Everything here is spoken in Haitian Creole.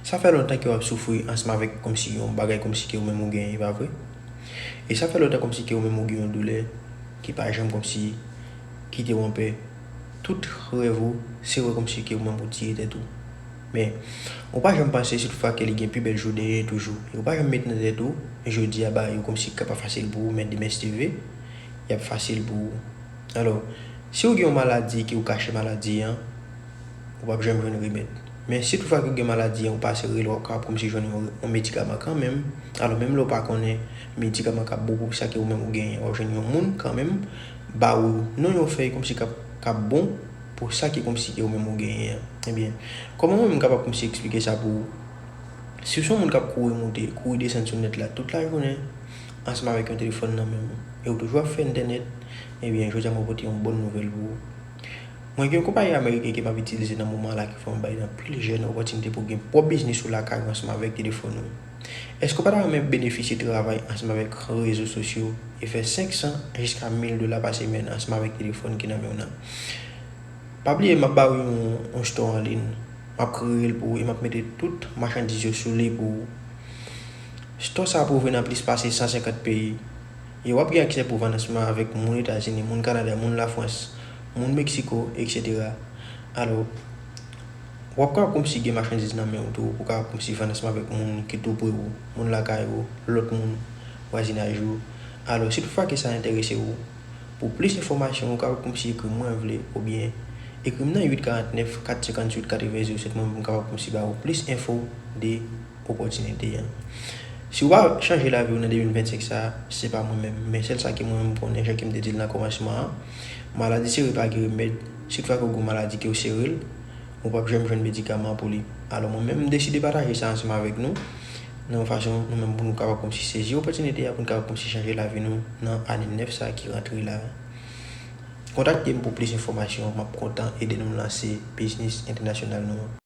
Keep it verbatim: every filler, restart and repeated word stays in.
Sa fè lontan ke w ap soufri ansanm avèk kòmsi yon bagay kòmsi ke ou menm ou genyen, pa vre? E sa fè lontan kòmsi ke ou menm ou gen yon doulè ki pa janm kòmsi kite w anpè. Tout rèv ou, se wè kòmsi ke ou menm ou tiye tèt ou. Men, ou pa janm panse si toutfwa ke li gen pi bèl jou dèyè toujou. E ou pa janm met nan tèt ou, jodi a bagay yo kòmsi k ap fasil pou ou, men demen si Dye vle, y ap fasil pou ou. Alò, si w gen yon maladi ke w kache maladi an, ou p ap janm jwenn remèd. Men si toutfwa ke w gen maladi an, ou pa sere l, w ap kapab kòmsi jwenn yon, yon medikaman kanmenm. Alò, menm lè w pa konnen medikaman k ap bon pou sa ke ou menm ou genyen, w ap jwenn yon moun kanmenm ba ou non yon fèy kòmsi k ap, k ap bon pou sa ke kòmsi ke ou menm ou genyen an. Ebyen, kòman mwen menm m kapab kòmsi eksplike sa pou ou? Si w se yon moun k ap kouri moute, kouri desann sou nèt la tout lajounen, ansanm avèk yon telefòn nan men w, e w toujou ap fè entènèt, ebyen, jodi a mwen pote yon bòn nouvèl pou ou. Mwen gen yon konpayi ameriken ke m ap itilize nan moman la ki fè mwen bay anpil jèn opòtinite pou gen pwòp biznis ou lakay ou ansanm avèk telefòn ou. Èske w pa ta renmen benefisye travay ansanm avèk rezo sosyo e fè senk san jiska mil dola pa semèn ansanm avèk telefòn ki nan men w nan? Pa bliye, m ap ba ou yon, yon store an liy. M ap kreye l pou ou e m ap mete tout machandiz yo sou li pou ou. Store sa ap ouvri nan plis pase san senkant peyi. E w ap gen aksè pou vann ansanm avèk moun Etazini, moun Kanada, moun Lafrans, moun Meksiko, etsetera. Alò, w ap kapab kòmsi gen machandiz nan men w tou, pou w kapab kòmsi vann ansanm avèk moun ki tou pre w, moun lakay ou, lòt moun, vwazinaj ou. Alò, si toutfwa ke sa enterese w, pou plis enfòmasyon, ou kapab kòmsi ekri m mwen vle, oubyen ekri m nan uit karant nèf, kat senkann uit, katreven zewo sèt, mwen menm m kapab kòmsi ba ou plis enfo de opòtinite an. Si w pa chanje lavi w nan de mil vennsenk sa, se pa mwen menm. Men sèl sa ke mwen menm m konnen, jan ke m te di l nan kòmansman an, maladi sere pa gen remèd. Si toutfwa ke w gen yon maladi ke w sere l, ou p ap janm jwenn medikaman pou li. Alò, mwen menm, m deside pataje sa ansanm avèk nou, nan yon fason nou menm pou nou kapab kòmsi sezi opòtinite a, pou nou kapab kòmsi chanje lavi nou nan ane nèf sa ki rantre la. Kontakte m pou plis enfòmasyon, m ap kontan ede nou lanse biznis entènasyonal nou an.